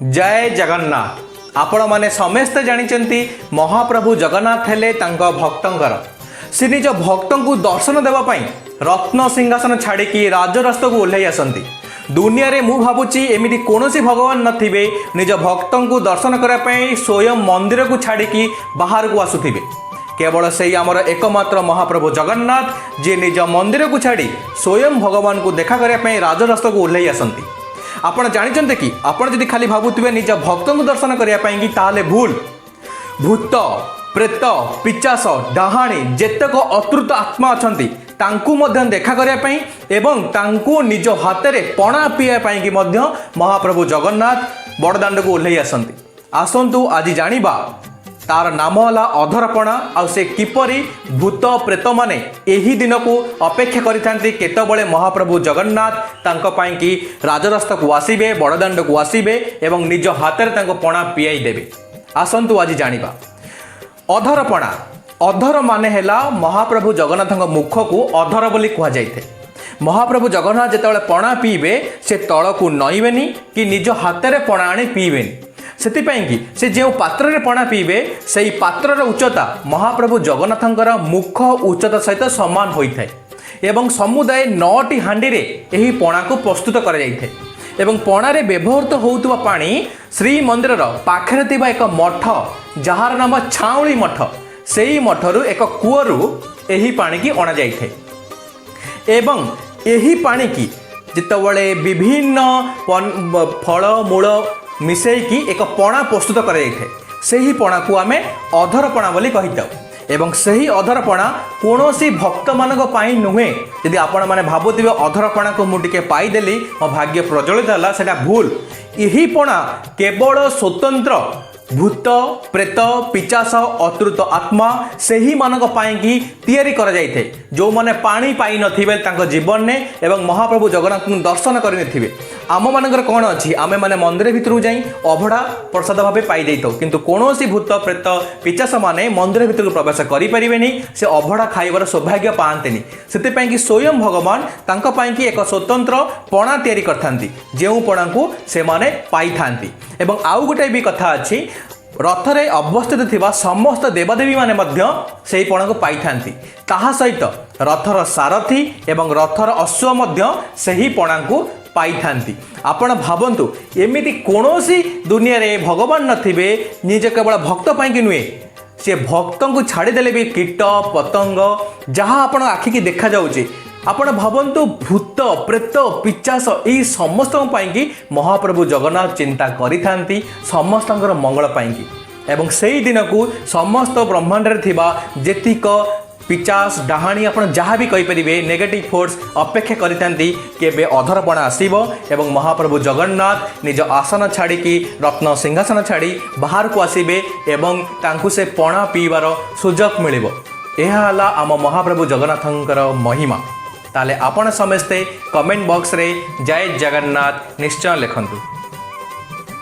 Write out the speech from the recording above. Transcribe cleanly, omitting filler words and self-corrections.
ଜୟ ଜଗନ୍ନାଥ। ଆପଣମାନେ ସମସ୍ତେ ଜାଣିଛନ୍ତି, ମହାପ୍ରଭୁ ଜଗନ୍ନାଥ ହେଲେ ତାଙ୍କ ଭକ୍ତଙ୍କର। ସେ ନିଜ ଭକ୍ତଙ୍କୁ ଦର୍ଶନ ଦେବା ପାଇଁ ରତ୍ନ ସିଂହାସନ ଛାଡ଼ିକି ରାଜରାସ୍ତାକୁ ଓହ୍ଲାଇ ଆସନ୍ତି। ଦୁନିଆରେ ମୁଁ ଭାବୁଛି ଏମିତି କୌଣସି ଭଗବାନ ନଥିବେ, ନିଜ ଭକ୍ତଙ୍କୁ ଦର୍ଶନ କରିବା ପାଇଁ ସ୍ୱୟଂ ମନ୍ଦିରକୁ ଛାଡ଼ିକି ବାହାରକୁ ଆସୁଥିବେ। କେବଳ ସେଇ ଆମର ଏକମାତ୍ର ମହାପ୍ରଭୁ ଜଗନ୍ନାଥ, ଯିଏ ନିଜ ମନ୍ଦିରକୁ ଛାଡ଼ି ସ୍ୱୟଂ ଭଗବାନଙ୍କୁ ଦେଖା କରିବା ପାଇଁ ରାଜରାସ୍ତାକୁ ଓହ୍ଲାଇ ଆସନ୍ତି। ଆପଣ ଜାଣିଛନ୍ତି କି, ଆପଣ ଯଦି ଖାଲି ଭାବୁଥିବେ ନିଜ ଭକ୍ତଙ୍କୁ ଦର୍ଶନ କରିବା ପାଇଁକି, ତାହେଲେ ଭୁଲ। ଭୂତ, ପ୍ରେତ, ପିଚାସ, ଡାହାଣୀ, ଯେତେକ ଅତୃପ୍ତ ଆତ୍ମା ଅଛନ୍ତି, ତାଙ୍କୁ ମଧ୍ୟ ଦେଖା କରିବା ପାଇଁ ଏବଂ ତାଙ୍କୁ ନିଜ ହାତରେ ପଣା ପିଇବା ପାଇଁକି ମଧ୍ୟ ମହାପ୍ରଭୁ ଜଗନ୍ନାଥ ବଡ଼ଦାଣ୍ଡକୁ ଓହ୍ଲାଇ ଆସନ୍ତି। ଆସନ୍ତୁ ଆଜି ଜାଣିବା, ତାର ନାମ ହେଲା ଅଧରପଣା। ଆଉ ସେ କିପରି ଭୂତ ପ୍ରେତମାନେ ଏହି ଦିନକୁ ଅପେକ୍ଷା କରିଥାନ୍ତି, କେତେବେଳେ ମହାପ୍ରଭୁ ଜଗନ୍ନାଥ ତାଙ୍କ ପାଇଁକି ରାଜରାସ୍ତାକୁ ଆସିବେ, ବଡ଼ଦାଣ୍ଡକୁ ଆସିବେ ଏବଂ ନିଜ ହାତରେ ତାଙ୍କୁ ପଣା ପିଆଇ ଦେବେ। ଆସନ୍ତୁ ଆଜି ଜାଣିବା ଅଧରପଣା। ଅଧର ମାନେ ହେଲା ମହାପ୍ରଭୁ ଜଗନ୍ନାଥଙ୍କ ମୁଖକୁ ଅଧର ବୋଲି କୁହାଯାଇଥାଏ। ମହାପ୍ରଭୁ ଜଗନ୍ନାଥ ଯେତେବେଳେ ପଣା ପିଇବେ, ସେ ତଳକୁ ନଇବେନି କି ନିଜ ହାତରେ ପଣା ଆଣି ପିଇବେନି। ସେଥିପାଇଁ କି ସେ ଯେଉଁ ପାତ୍ରରେ ପଣା ପିଇବେ, ସେଇ ପାତ୍ରର ଉଚ୍ଚତା ମହାପ୍ରଭୁ ଜଗନ୍ନାଥଙ୍କର ମୁଖ ଉଚ୍ଚତା ସହିତ ସମାନ ହୋଇଥାଏ ଏବଂ ସମୁଦାୟ ନଅଟି ହାଣ୍ଡିରେ ଏହି ପଣାକୁ ପ୍ରସ୍ତୁତ କରାଯାଇଥାଏ। ଏବଂ ପଣାରେ ବ୍ୟବହୃତ ହେଉଥିବା ପାଣି ଶ୍ରୀମନ୍ଦିରର ପାଖରେ ଥିବା ଏକ ମଠ, ଯାହାର ନାମ ଛାଉଁଳି ମଠ, ସେଇ ମଠରୁ ଏକ କୂଅରୁ ଏହି ପାଣିକି ଅଣାଯାଇଥାଏ। ଏବଂ ଏହି ପାଣିକି ଯେତେବେଳେ ବିଭିନ୍ନ ଫଳ ମୂଳ ମିଶେଇକି ଏକ ପଣା ପ୍ରସ୍ତୁତ କରାଯାଇଥାଏ, ସେହି ପଣାକୁ ଆମେ ଅଧରପଣା ବୋଲି କହିଥାଉ। ଏବଂ ସେହି ଅଧରପଣା କୌଣସି ଭକ୍ତମାନଙ୍କ ପାଇଁ ନୁହେଁ। ଯଦି ଆପଣମାନେ ଭାବୁଥିବେ ଅଧରପଣାକୁ ମୁଁ ଟିକେ ପାଇଦେଲି, ମୋ ଭାଗ୍ୟ ପ୍ରଜ୍ୱଳିତ ହେଲା, ସେଇଟା ଭୁଲ। ଏହି ପଣା କେବଳ ସ୍ୱତନ୍ତ୍ର ଭୂତ, ପ୍ରେତ, ପିଚାସ, ଅତୃପ୍ତ ଆତ୍ମା, ସେହିମାନଙ୍କ ପାଇଁକି ତିଆରି କରାଯାଇଥାଏ, ଯେଉଁମାନେ ପାଣି ପାଇନଥିବେ ତାଙ୍କ ଜୀବନରେ ଏବଂ ମହାପ୍ରଭୁ ଜଗନ୍ନାଥଙ୍କୁ ଦର୍ଶନ କରିନଥିବେ। ଆମମାନଙ୍କର କ'ଣ ଅଛି, ଆମେମାନେ ମନ୍ଦିର ଭିତରକୁ ଯାଇ ଅଭଡ଼ା ପ୍ରସାଦ ଭାବେ ପାଇ ଦେଇଥାଉ। କିନ୍ତୁ କୌଣସି ଭୂତ, ପ୍ରେତ, ପିଚାସ ମାନେ ମନ୍ଦିର ଭିତରକୁ ପ୍ରବେଶ କରିପାରିବେନି, ସେ ଅଭଡ଼ା ଖାଇବାର ସୌଭାଗ୍ୟ ପାଆନ୍ତିନି। ସେଥିପାଇଁ କି ସ୍ୱୟଂ ଭଗବାନ ତାଙ୍କ ପାଇଁକି ଏକ ସ୍ୱତନ୍ତ୍ର ପଣା ତିଆରି କରିଥାନ୍ତି, ଯେଉଁ ପଣାକୁ ସେମାନେ ପାଇଥାନ୍ତି। ଏବଂ ଆଉ ଗୋଟେ ବି କଥା ଅଛି, ରଥରେ ଅବସ୍ଥିତ ଥିବା ସମସ୍ତ ଦେବାଦେବୀମାନେ ମଧ୍ୟ ସେହି ପଣାକୁ ପାଇଥାନ୍ତି। ତାହା ସହିତ ରଥର ସାରଥି ଏବଂ ରଥର ଅଶ୍ୱ ମଧ୍ୟ ସେହି ପଣାକୁ ପାଇଥାନ୍ତି। ଆପଣ ଭାବନ୍ତୁ, ଏମିତି କୌଣସି ଦୁନିଆରେ ଭଗବାନ ନଥିବେ, ନିଜେ କେବଳ ଭକ୍ତ ପାଇଁକି ନୁହେଁ, ସେ ଭକ୍ତଙ୍କୁ ଛାଡ଼ିଦେଲେ ବି କୀଟ ପତଙ୍ଗ ଯାହା ଆପଣ ଆଖିକି ଦେଖାଯାଉଛି, ଆପଣ ଭାବନ୍ତୁ, ଭୂତ, ପ୍ରେତ, ପିଚାସ, ଏଇ ସମସ୍ତଙ୍କ ପାଇଁକି ମହାପ୍ରଭୁ ଜଗନ୍ନାଥ ଚିନ୍ତା କରିଥାନ୍ତି, ସମସ୍ତଙ୍କର ମଙ୍ଗଳ ପାଇଁକି। ଏବଂ ସେଇ ଦିନକୁ ସମସ୍ତ ବ୍ରହ୍ମାଣ୍ଡରେ ଥିବା ଯେତିକ ପିଚାସ, ଡାହାଣୀ, ଆପଣ ଯାହା ବି କହିପାରିବେ, ନେଗେଟିଭ୍ ଫୋର୍ସ ଅପେକ୍ଷା କରିଥାନ୍ତି, କେବେ ଅଧରପଣା ଆସିବ ଏବଂ ମହାପ୍ରଭୁ ଜଗନ୍ନାଥ ନିଜ ଆସନ ଛାଡ଼ିକି, ରତ୍ନ ସିଂହାସନ ଛାଡ଼ି ବାହାରକୁ ଆସିବେ ଏବଂ ତାଙ୍କୁ ସେ ପଣା ପିଇବାର ସୁଯୋଗ ମିଳିବ। ଏହା ହେଲା ଆମ ମହାପ୍ରଭୁ ଜଗନ୍ନାଥଙ୍କର ମହିମା। ତାହେଲେ ଆପଣ ସମସ୍ତେ କମେଣ୍ଟ ବକ୍ସରେ ଜୟ ଜଗନ୍ନାଥ ନିଶ୍ଚୟ ଲେଖନ୍ତୁ।